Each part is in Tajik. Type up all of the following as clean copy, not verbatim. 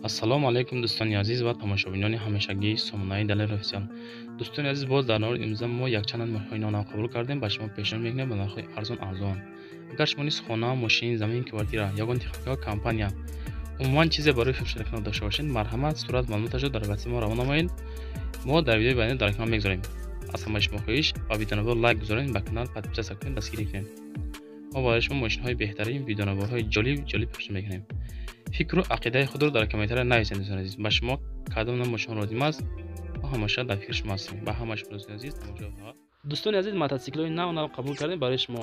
Ассалому алайкум дӯстони азиз ва тамошобинони ҳамешагии сомонаи Далер Официал. Дӯстони азиз, боз дар навори имрӯза мо якчанд мошинҳои нав қабул кардем, ба шумо пешниҳод мекунем ба нархҳои арзон арзон. Агар шумо низ хона, мошин, замин, квартира, ягон техника, компания, умуман чизе барои фурӯшанакунон дошта бошед, марҳамат сурат маълумоташро дар ватсап мо равона намоед. Мо дар видеои баъдӣ дар канал мегузорем. Аз ҳамаи шумо хоҳиш ба видеонавор лайк гузоред, ба канал подписаться кунед, дастгирӣ кунед. Мо барои шумо мошинҳои беҳтарин, видеонаворҳои ҷолиб ҷолиб пешниҳод мекунем. Фикру ақидаи худро дар комментария нависед, дӯстони азиз. Ба шумо кадом ном мошин лозим аст, мо ҳамеша дар фикри шумо ҳастем. Ба ҳамаи шумо дӯстони азиз тамошо хоҳад. Дӯстони азиз, мотоциклҳои нав нав қабул кардем барои шумо.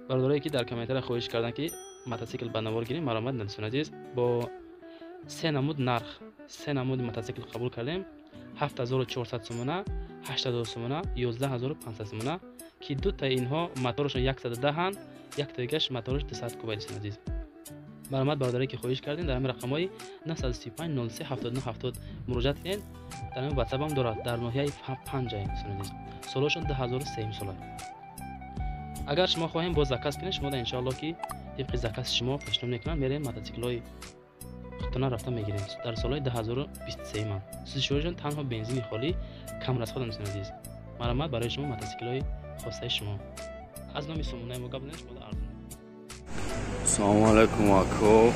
Бародарое ки дар комментария хоҳиш карданд ки мотоцикл ба навор гирем, марҳамат дӯстони азиз, бо се намуд нарх, се намуди мотоцикл қабул кардем. 7400 сомона, 8000 сомона, 11500 сомона, ки дутаи инҳо моторашон 110-анд, яктоигаш мотораш 200 куба, дӯстони азиз. Марҳамат бародаре ки хоҳиш кардем, дар ҳамин рақамҳои 935 03 79 70 муроҷиат кунед. Дар ҳамин WhatsApp ҳам дорад, дар ноҳияи Панҷа, дӯстони азиз. Солашон 2003 сола. Агар шумо хоҳем боз заказ кунед, шумо иншоаллоҳ ки тибқи закази шумо пешниҳод мекунам, мерем мотоциклҳои худтона рафта мегирем. Дар солҳои 2023 ман. Сӯзишворишон танҳо бензини холӣ, кам расходам, дӯстони азиз. Марҳамат барои шумо мотоциклҳои хосаи шумо. Аз номи сомонаи мо гап занед, шумо арзон. Салому алайкум ако.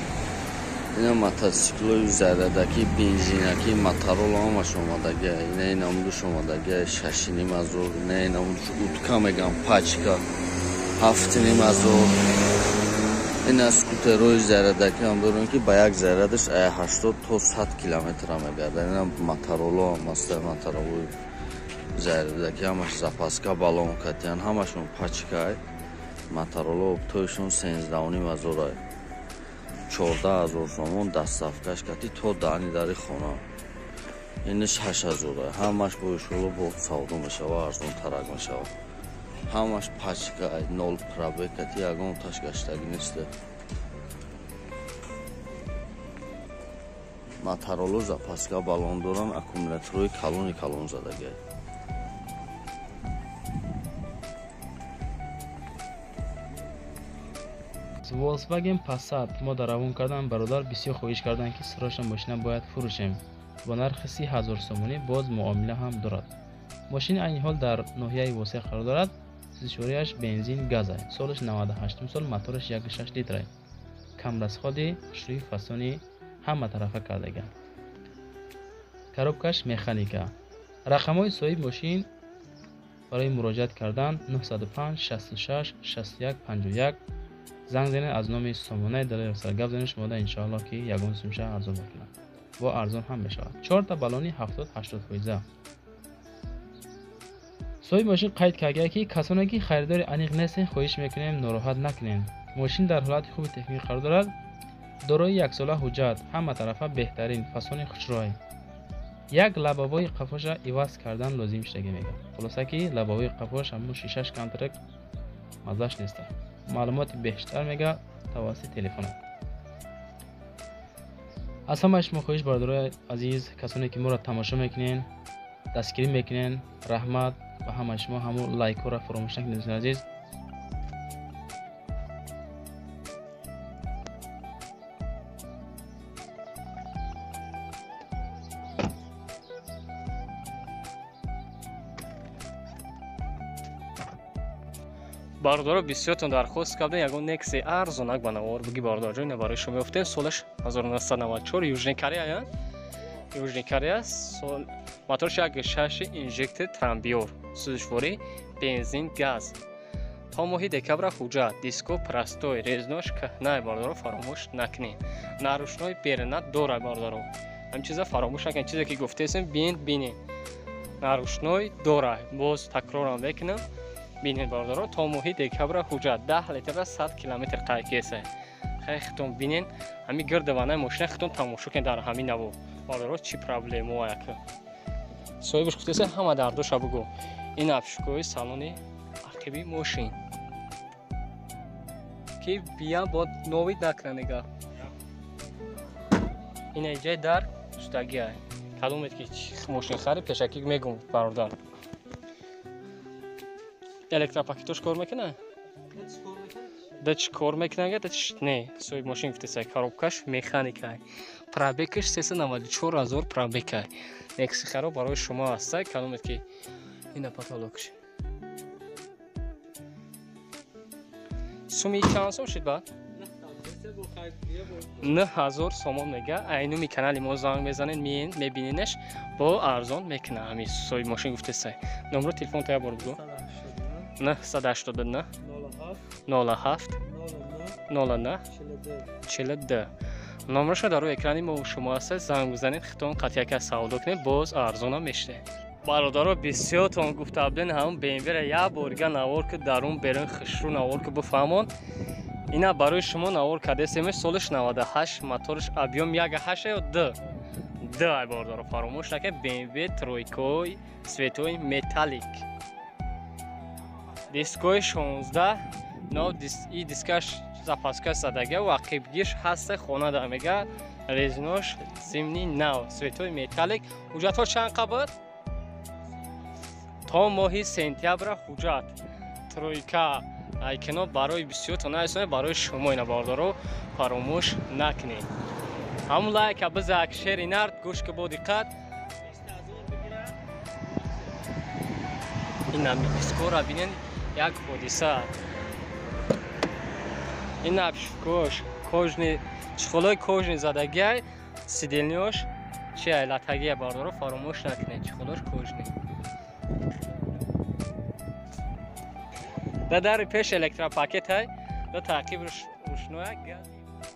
Ина мотоциклҳои зарядаки, бензинаки, моторол ҳамаш омадагия. Ина ин намудуш омадагия 6,5 ҳазор, ина ин намудуш утка мегам пачка 7,5 ҳазор. Ина скутерҳои зарядаки ҳам дорем ки ба як зарядаш 80 то 100 километра мегардад. Ина мотороло ҳам аст, моторолои зарядаки ҳамаш запаска баллон катиян, ҳамашон пачкай. Мотороло оптоишон 13,5 ҳазор, 14 000 сомон доставкаш кати то даҳни дари хона. Иниш 8 000, ҳамаш бо иншоалло бо савдо мешава, арзонтарак мешава. Ҳамаш пачка, нол пробег кати, ягон таш гаштагӣ нест. Мотороло запаска баллон доран, аккумуляторҳои калони калон задагиай. Volkswagen Passat мо дар равон кардан, бародар бисёр хоҳиш карданд ки срочно мошина бояд фурӯшем. Бо нархи 30 000 сомонӣ боз муомила ҳам дорад. Мошин айни ҳол дар ноҳияи Восеъ қарор дорад. Сӯзишвориаш бензин газ, солаш 98 сол, мотораш 1,6 литра. Камрасходи хушрӯи фасони ҳама тарафа кардага. Коробкаш механика. Рақамҳои соҳиби мошин барои муроҷиат кардан 905 66 61 51 занг занед. Аз номи сомонаи Далер гап занед, шумо иншоаллоҳ ки ягон сумша арзон мекунад. Бо арзон ҳам мешавад. Чорта баллони 70-80 фоиза. Соҳиби мошин қайд кардагия ки касоне ки харидори аниқ нестен, хоҳиш мекунем нороҳат накунем. Мошин дар ҳолати хуби техникӣ қарор дорад, дорои яксола ҳуҷҷат, ҳама тарафа беҳтарин, фасони хушрӯй. Як лабовои қафоша иваз кардан лозим шудагӣ мегӯяд. Хулоса ки лабовои қафош ҳамун шишаш камтарак маззаш нест. Маълумоти бештар мега тавассути телефона. Аз ҳамаи шумо хоҳиш, бародарои азиз, касоне ки моро тамошо мекунен, дастгирӣ мекунен, раҳмат ба ҳамаи шумо. Ҳамун лайкҳоро фаромӯш накунед, дӯстони азиз. Бародаро, бисёртон дархост кардем ягон Некси арзонак ба навор буги. Бародарҷон, ина барои шумо ёфтем. Солаш 1994, Южный Корея, Южный Корея, сол, моторш 1,6 инжектор трамбиёр, сӯзишворӣ бензин газ, то моҳи декабра ҳуҷҷат, диско простой, резинош кӯҳнай. Бародаро, фаромӯш накунед, нарушной берна дора. Бародаро, ҳамин чиза фаромӯш накунед, чизе ки гуфтесем, бинед, бинед, нарушной дора. Боз такрорам мекунам, бинед, бародаро, то моҳи декабра ҳуҷҷат, 10 литра 100 километр қайкеса. Хай, хитон бинен, ҳами гирда ванаи мошина хитон тамошо кунед дар ҳамин наво. Бародаро, чӣ проблемо як соҳибаш гуфтеса, ҳама дардоша бугӯ. Ин обшивкаҳои салони ақиби мошин ки бия бо новид накунад. Ин иҷаи дар шудагия. Кадомед ки мошин харид, пешакӣ мегум, бародар. Электропакетош кор мекунад? Да чӣ кор мекунага, да чӣ не, соҳиб мошин гуфтеса, коробкаш механика. Пробегаш 394 ҳазор пробега. Некси харо барои шумо ҳаста, каломед ки ина потолокш. Суми чанд сом шуд баъд? 9000 сомон мега. Айнуми канали мо занг мезанед, миен, мебиненаш, бо арзон мекуна. Ҳами соҳиб мошин гуфтеса. Номро телефон та як бор бигӯ. 989 07 09 42. Номроша дар рӯи экрани мо шумо ҳастед, занг бизанед, хитон қатъияка савдо кунед, боз арзонам мешавед. Бародаро, бисёртон гуфта буден ҳамон BMW-ра як борга навор ки дарун берун хушрӯ навор ки бифаҳмон. Ина барои шумо навор кардесемеш, солиш 98, моторш объём 1.8 ё 2. 2 ай бародаро, фаромӯш накунед, BMW тройкой светои металлик. Дискои 16 но и дискаш запаска задага ва қибгиш ҳаста хона да мега, резинош зимни нав, светои металлик. Ҳуҷҷатҳо чанд қабат? То моҳи сентябра ҳуҷҷат. Тройка айкино барои бисёртон айсоне, барои шумо ина бародаро фаромӯш накунед. Ҳамун лайка бизак, шери нард, гӯш ки бо диққат. Ина дискора бинен, як ҳодиса. Ин обшивкош кожни, чехолои кожни задагиай, сидельниёш чи ай латагия бародаро фаромӯш накунед, чехолош кожни. Да дари пеш электропакет ай, да таъқиб рӯшноя.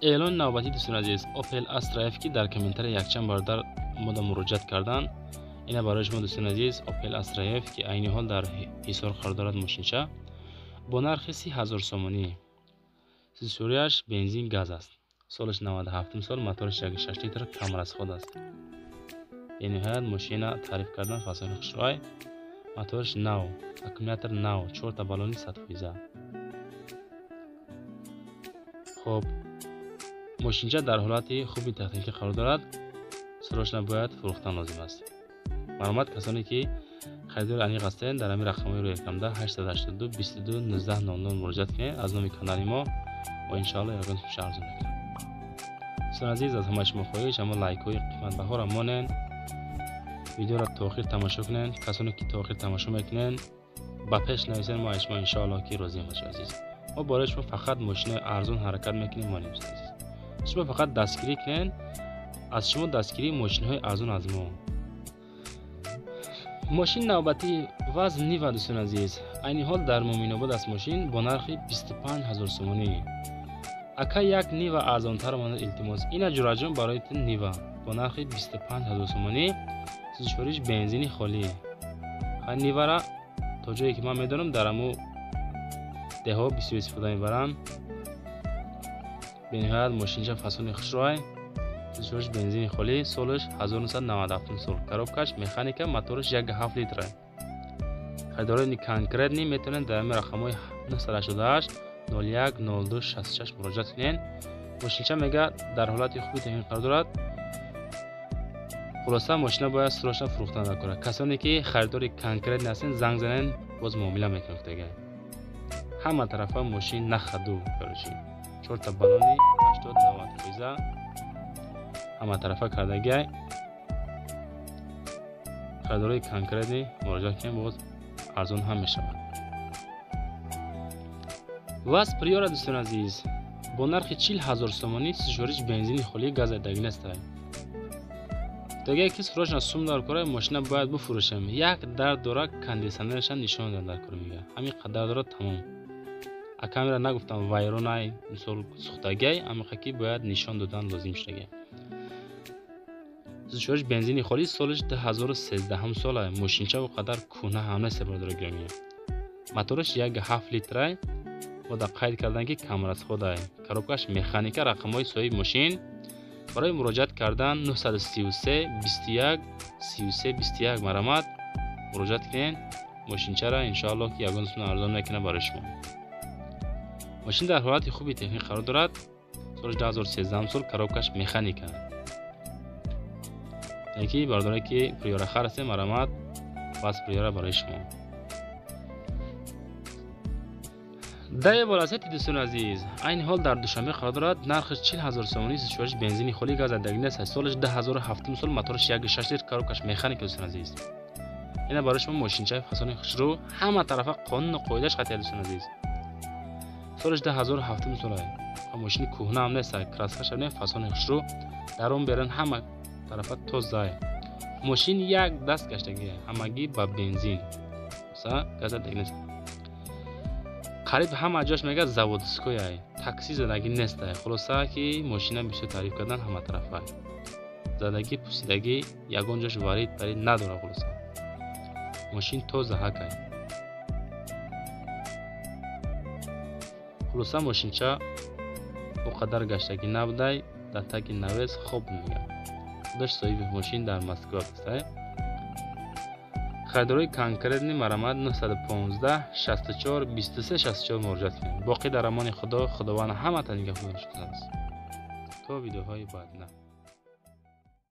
Эълони навбатӣ дӯстони азиз, Opel Astra F ки дар комментария якчанд бародар мода муроҷиат карданд. Ина барои шумо дӯстони азиз Opel Astra F ки айни ҳол дар Ҳисор қарор дорад мошинча бо нархи 30 000 сомонӣ. Сисурияш бензин газ аст. Солаш 97 сол, мотораш 1.6 литр, камрасход аст. Бениҳоят мошина таъриф кардан фасони хушрӯй. Мотораш нав, аккумулятор нав, 4 баллони 100%. Хоб, мошинча дар ҳолати хуби техникӣ қарор дорад. Срочно бояд фурӯхтан лозим аст. Маълумот касоне ки харидори аниқ ҳастед, дар ҳамин рақамҳои рӯи экранда 882 22 19 00 муроҷиат кунед аз номи канали мо ва иншоалло ягон сумша арзон мекунем. Дӯстони азиз, аз ҳамаи шумо хоҳиш, ҳамон лайкҳои қиматбаҳоро монед, видеоро то охир тамошо кунед. Касоне ки то охир тамошо мекунед, ба пеш нависед, мо аз шумо иншоалло ки розием. Бошед азиз, мо барои шумо фақат мошинои арзон ҳаракат мекунем, монем дӯстони азиз. Шумо фақат дастгирӣ кунед, аз шумо дастгирии мошинҳои арзон аз мо. Мошин навбатӣ ВАЗ Нива дӯстони азиз, айни ҳол дар Муминобод аст мошин бо нархи 25 000 сомонӣ. Ака як Нива арзонтар монад илтимос. Ина ҷураҷон барои ту Нива бо нархи 25 000 сомонӣ, сӯзишвориш бензини холӣ. Нивара то ҷое ки ман медонам дар ҳаму деҳо бисёр истифода мебаранд. Бениҳоят мошинча фасони хушрӯй, сӯзишвориш бензини холӣ, солаш 1997 сол, коробкаш механика, мотораш 1.7 литра. Харидорони конкретни метавонед дар ҳамин рақамҳои 988 01 02 66 муроҷиат кунед. Мошинча мега дар ҳолати хуби техникӣ қарор дорад. Хулоса мошина бояд срочно фурӯхтан накунад. Касоне ки харидори конкретни ҳастед, занг занед, боз муомила мекунем гуфтага. Ҳама тарафа мошин нахаду, короче. 4 баллони 80-90 фоиза ҳама тарафа кардагиай. Харидорои конкретни муроҷиат кунед, боз арзон ҳам мешавад. ВАЗ Приора дӯстони азиз бо нархи 40 000 сомонӣ, сӯзишвориш бензини холӣ, газ айдагӣ нестай. Дагае ки срочно сум дар кора, мошина бояд бифурӯшем. Як дард дора, кондитсионерашам нишон додам дар кор мега. Ҳамин қадар дора тамом. А камера нагуфтам вайронай, мисол сӯхтагиай, амиқа ки бояд нишон додан лозим шудагиай. Сӯзишвориш бензини холӣ, солаш 2013 сола, мошинча о қадар кӯҳна ҳам нест бародаро гиромӣ. Мотораш 1.7 литрай, мо дар қайд кардан ки камрасходай. Коробкаш механика, рақамҳои соҳиби мошин барои муроҷиат кардан 933 21 33 21 марамат муроҷиат кунед. Мошинчаро иншоалло ки ягон сум арзон мекунад барои шумо. Мошин дар ҳолати хуби техникӣ қарор дорад. Соли 2013 сол, коробкаш механика. Яки бародаре ки Приорахар ҳастем, марамат ВАЗ Приора барои шумо. Даи боласети дӯстони азиз, айни ҳол дар Душанбе қарор дорад. Нархаш 40 000 сомонӣ, сӯзишвориш бензини холӣ, газ задагӣ нест. Солаш 2007 сол, мотораш 1,6 литр, коробкаш механика. Дӯстони азиз, ина барои шумо мошинчаи фасони хушрӯ, ҳама тарафа қонуну қоидааш қатъия. Дӯстони азиз, солаш 2007 сола, мошини кӯҳна ҳам нест, краскаш не, фасони хушрӯ, дарон берун ҳама тарафа тоза. Мошин як даст гаштагӣ, ҳамагӣ ба бензин, газ задагӣ нест. Қариб ҳама ҷош мегӯяд заводской, такси задагӣ нестай. Хулоса ки мошина бисёр таъриф кардан, ҳама тарафа задагӣ, пусидагӣ, ягон ҷош варид парид надорад. Хулоса, мошин тоза ҳакай. Хулоса, мошинча о қадар гаштагӣ набудай, дар таги навес хоб мегӯяд. Худаш соҳиби мошин дар Москва бастай. Харидорои конкретный марамат 915 64 23 64 муроҷиат кунед. Боқӣ дар амони Худо. Худованд ҳаматон нигаҳбонаш. То видеоҳои баъд.